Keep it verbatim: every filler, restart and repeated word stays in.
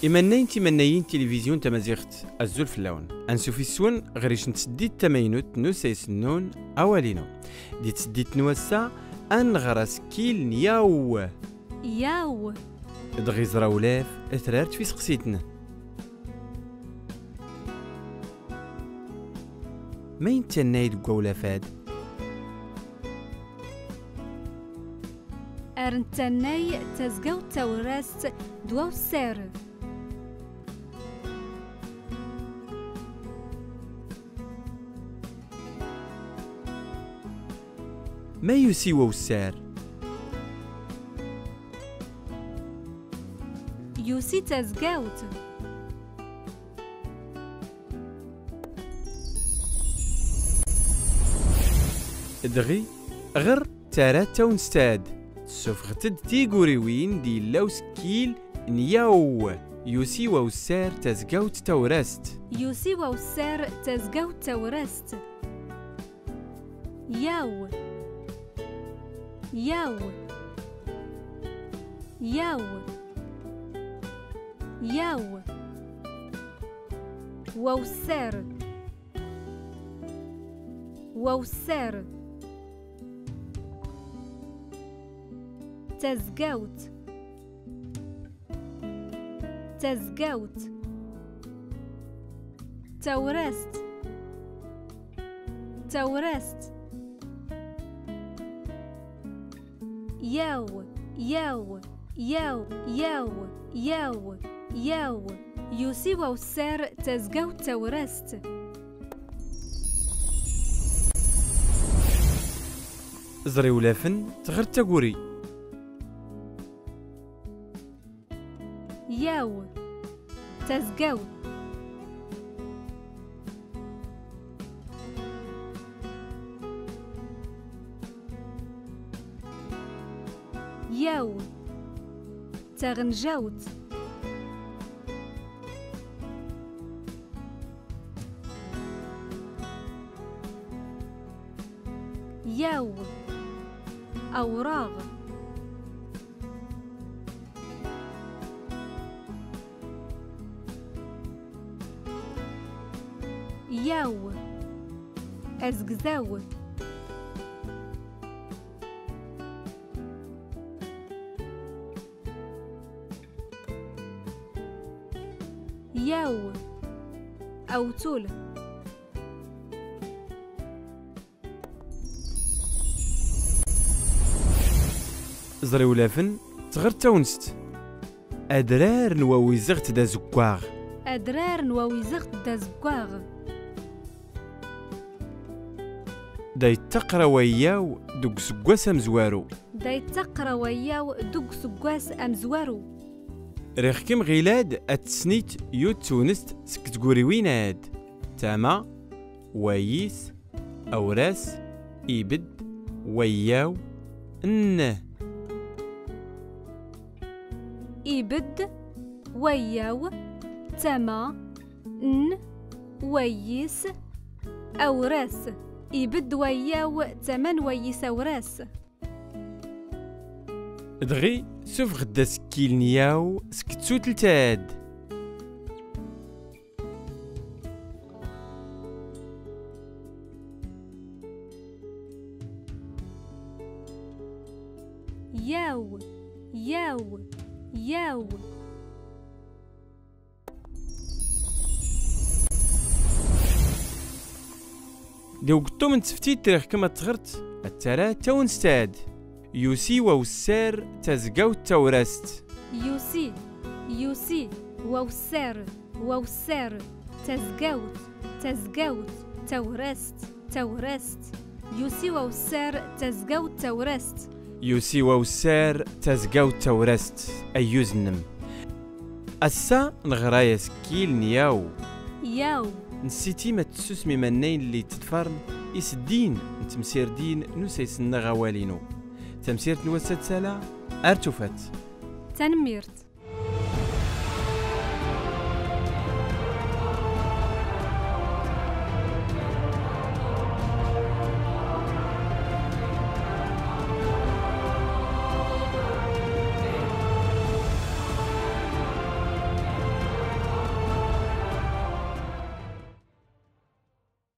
Imannayen timannayin n tilivizyu n tamaziɣt, azul fell-awen. Ansuf yis-wen ɣer yic n tseddit tamaynut n usayes-nnun Awal-inu. Di tseddit n wass-a, ad nɣer asekkil n yaw. Yaw. Dɣi ẓra ulaf, atrart f iseqsiten. Ma i nettannay deg wawlaf-ad? Ar nettannay tazgawt tawraɣt d wawessar. Ma yusi wawessar? Yusi tazgawt. Dɣi, ɣer tara tawnest-ad. Tessufɣet-d tiguriwin d yella usekkil n yaw. Yusi wawessar tazgawt tawraɣt. Yusi wawessar tazgawt tawraɣt. Yaw. Yaw. Yaw. Yaw. Wawessar. Wawessar. Tazgawt. Tazgawt. Tawraɣt. Tawraɣt. Yaw, yaw, yaw, yaw, yaw, yaw. Yusi wawessar tazgawt tawraɣt. Ẓr iwlafen, tɣert taguri. Yaw. Tazgawt. Yaw. Taɣenjawt. Yaw. Awraɣ. Yaw. Azegzaw. Yaw. Awtul. Ẓr iwlafen, tɣert tawnest. Adrar n wawizeɣt d azeggaɣ. Adrar n wawizeɣt d azeggaɣ. Da yettaqra wayyaw deg useggas amezwaru. Da yettaqra wayyaw deg useggas amezwaru. Riɣ-kem ɣilad ad tesnit yut twnest seg tguriwin-ad. Tama, wayis, awras, ibedd, wayyaw, n. Ibedd, wayyaw, tama, n, wayis, awras. Ibedd wayyaw, tama n wayis, awras. Dɣi, sufeɣ-d asekkil n yaw seg tsutlt-ad. Yaw, yaw, yaw. Di ugeṭṭum n tseftit, riɣ-kem ad tɣert, ad tara tawnest-ad. Yusi wawessar tazgawt tawraɣt. Yusi, yusi, wawessar, wawessar, tazgawt, tazgawt, tawraɣt, tawraɣt. Yusi wawessar tazgawt tawraɣt. Yusi wawessar tazgawt tawraɣt, ayyuz-nnem. Ass-a, neɣra asekkil n yaw. Yaw. Nessitim ad tessusmem imannayen lli yettḍfaren iseddin n temsirt-in n usayes-nneɣ Awal-inu. Tamsirt n wass-a d tala, ar tufat. Tanemmirt.